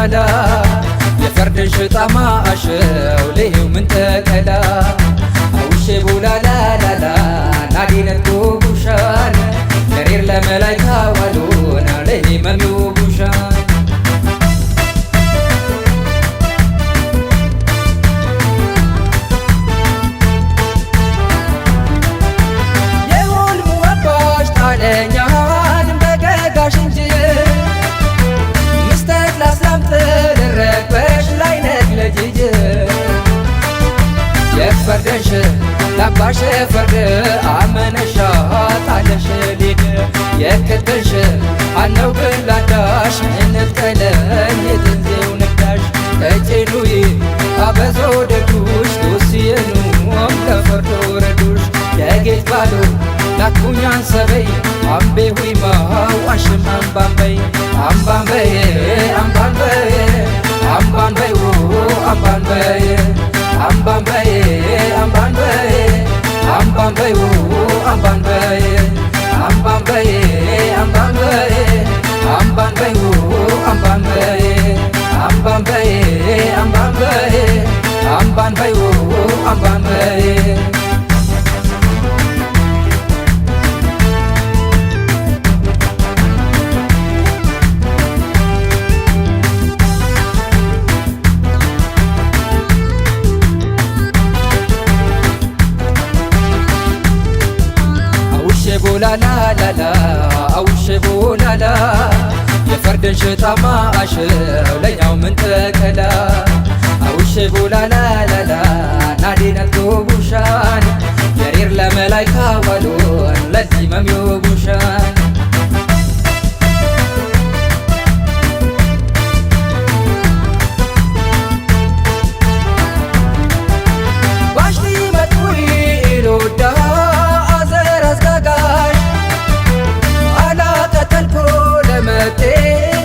ቡላላ የፈርድሽ ጣማ አሸው ለይው ምን ተቀላ አውሼ ቡላላ ላላ ናዲነት ጉቡሻን ለሬር ለመላይካ ዋሉና ለይ መሚው ቡሻን የሁልሙ አባሽ ጣለኛን በገጋሽ እንጂ ምስተት ላስላምጥ ልረበሽ ላይነት ለጅጅ የፈርደሽ ላባሽ ፈርድ አመነሻ ጣለሽ ሊድ የክትልሽ አነው ብላዳሽ እንጥቀለኝ የትንዜው ንዳሽ ተጭኑይ አበዞ ደጉሽ ዶስየኑም ለፈርዶ ረዱሽ የጌት ባሎ ላኩኛን ሰበይ አምቤ ሁይማ ዋሽም አምባንበይ አምባንበይ አምባንበይ አምባንበይ አምባንበይ አምባንበይ አምባንበይ አምባንበይ አምባንበይ አምባንበይ አምባንበይ አምባንበይ አምባንበይ አምባንበይ አምባንበይ አምባንበይ አምባንበይ አውሼ ቦላላላላ አውሼ ቦላላ የፈርድን ሽጣማ አሸው ለኛው ምን ተቀላ አውሼ ቦላላላላ ናዲነት ጉቡሻን የሬር ለመላይካ ዋሉን ለዚህ መሚው ጉሻን ባሽቲ መጥዊ ኢሎዳ አዘር አስጋጋሽ አላቀተልኮ ለመጤ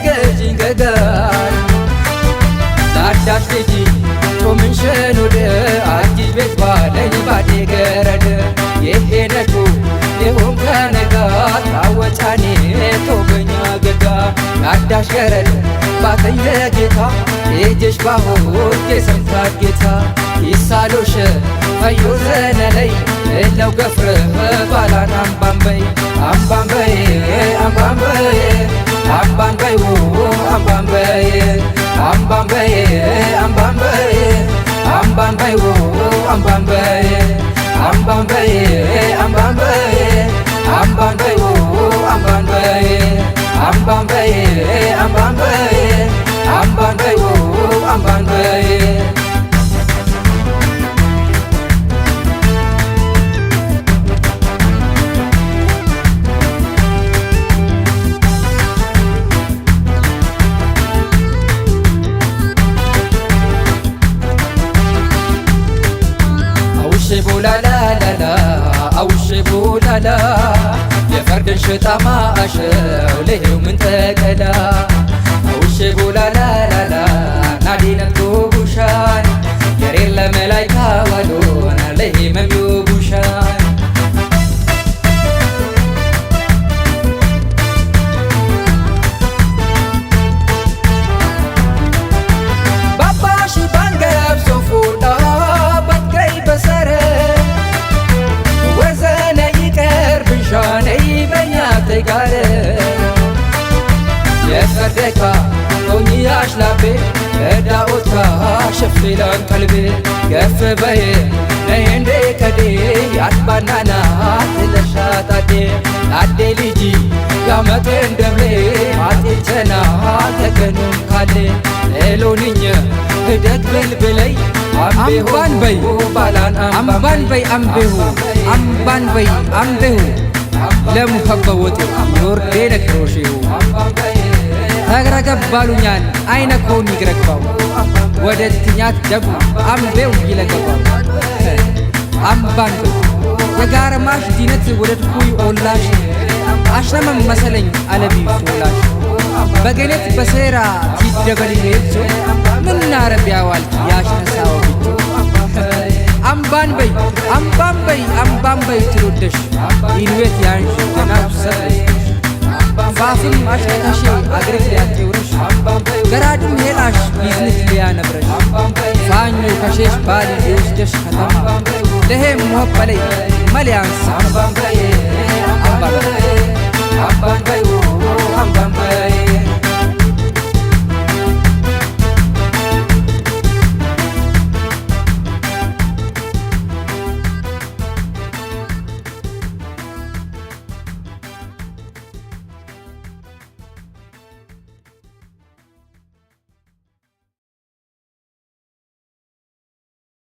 ገጂን ገጋሽ ላዳሽ ልጅ ቶምንሸኑድ አጂ ቤት ባለኝ ባዴ ገረድ ይሄነኩ ይሁን ከነጋ ታወጫኔ ቶገኛ ገጋ ላዳሽ ገረድ ባተኝ ለጌታ ልጅሽ ባሆት የሰምታት ጌታ ይሳሎሽ ፈዮ ዘነለይ እለው ገፍርህ ባላን አምባንበይ አምባንበይ አምባንበይ አምባንበይ አምባንበይ አምባንበይ አምባንበይ አምባንበይ አምባንበይ አምባንበይ አምባንበይ አምባንበይ አምባንበይ አምባንበይ አምባንበይ አምባንበይ አምባንበይ አውሼ ቦላላላላ አውሼ ቦላላ የፈርድን ሽጣማ አሸው ለይው ምን ተቀላ አውሼ ቦላላላላ ናዲነት ጉቡሻን የሬር ለመላይካ ዋሎና ለይ መሚው ጉሻን ባባሽ ባንገብ ሶፉዳ ባትገይ በሰረ ወዘነ ይቀር ብሻነይ በኛ ተጋረ የፈርደካ ቶኝ አሽላቤ እዳኦታ ሸፍላን ቀልቤ ገፍ በይ ነይ እንዴ ከዴ ያትባናና ትለሻታዴ ታዴ ልጂ ያመጤን ደብሌ ማጤቸና ተገኑም ካሌ ኤሎንኝ እደግ ብልብለይ አምባን በይ ባላን አምባን በይ አምቤሁ አምባን በይ አምቤሁ ለሙኸበወጡ ዮርዴነ ክሮሼሁ ተግረገብ ባሉኛን አይነኮን ይግረግባው ወደ ትኛት ደቡ አምቤው ይለገባው አምባን በይ የጋረማሽ ዲነት ወደድኩይ ኦላሽ አሽነመም መሰለኝ አለቢ ሶላሽ በገኔት በሴራ ቲደበል ሄልቾ ምናረቢያ ዋልክ ያሽነሳው ብቾ አምባን በይ አምባን በይ አምባን በይ ትሎደሽ ኢንዌት ያንሽ ገናው ሰብሽ ባፍም አሽለካሼ አግሪክ ሊያጤውረሽ ገራድም ሄላሽ ቢዝንት ሊያነብረሽ ፋኞ ከሼሽ ባሊ ሊወስደሽ ከተማ ለሄም ሞበለይ መልያንስ አምባን።